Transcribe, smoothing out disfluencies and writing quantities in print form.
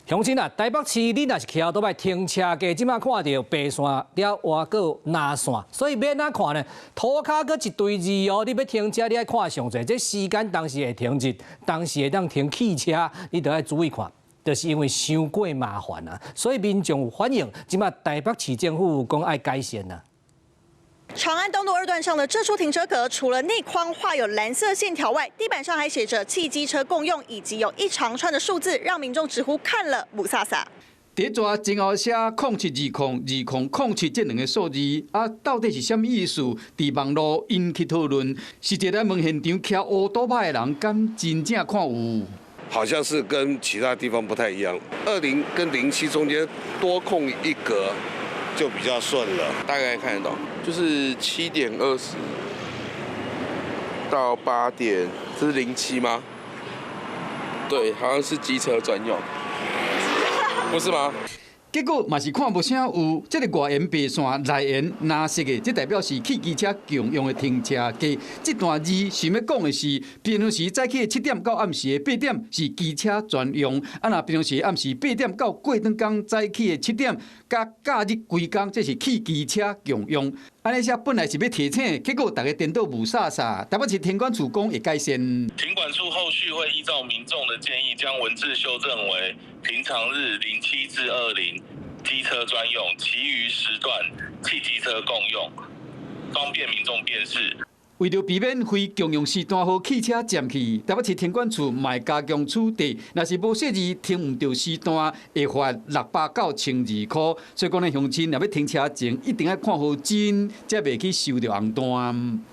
鄉親啊，台北市你若是騎歐多擺停車格，這馬看著白線了換過藍線，所以欲按怎看呢？塗跤閣一堆字哦，你欲停車你愛看上濟，這時間當時會停日，當時會當停汽車，你著愛注意看。就是因為傷過麻煩啊，所以民眾有反映，這馬台北市政府講愛改善啊。長安東路二段上的這處停車格，除了內框畫有藍色線條外，地板上還寫着汽機車共用，以及有一長串的數字，讓民眾直呼看了霧煞煞。佇紙前後寫空七二空二空空七這兩个數字，啊，到底是啥物意思？佇網路引起討論。實際來問現場騎烏多擺的人，敢真正看有？好像是跟其他地方不太一樣，20跟07中間多空一格就比較順了。大概看得懂，就是7點20到8點，這是07嗎？對，好像是機車專用，不是嗎？結果嘛是看無啥有，這个外緣白線，內緣藍色的，這代表是汽機車共用的停車格。這段字想欲講的是，平常時早起的7點到暗時的8點是機車專用，啊若平常時暗時八點到過轉工早起的7點，佮假日規工這是汽機車共用。按呢寫本來是欲提醒，結果逐家顛倒霧煞煞。台北市停管處講會改善。停管處後續會依照民眾的建議，將文字修正為平常日07至20機車專用，其餘時段汽機車共用，方便民眾辨識。為著避免非共用時段予汽車佔去，台北市停管處嘛會加強取締。若是無寫字停毋著時段，會罰600到1200箍。所以講呢，鄉親若欲停車前，一定愛看好真，才袂去收著紅單。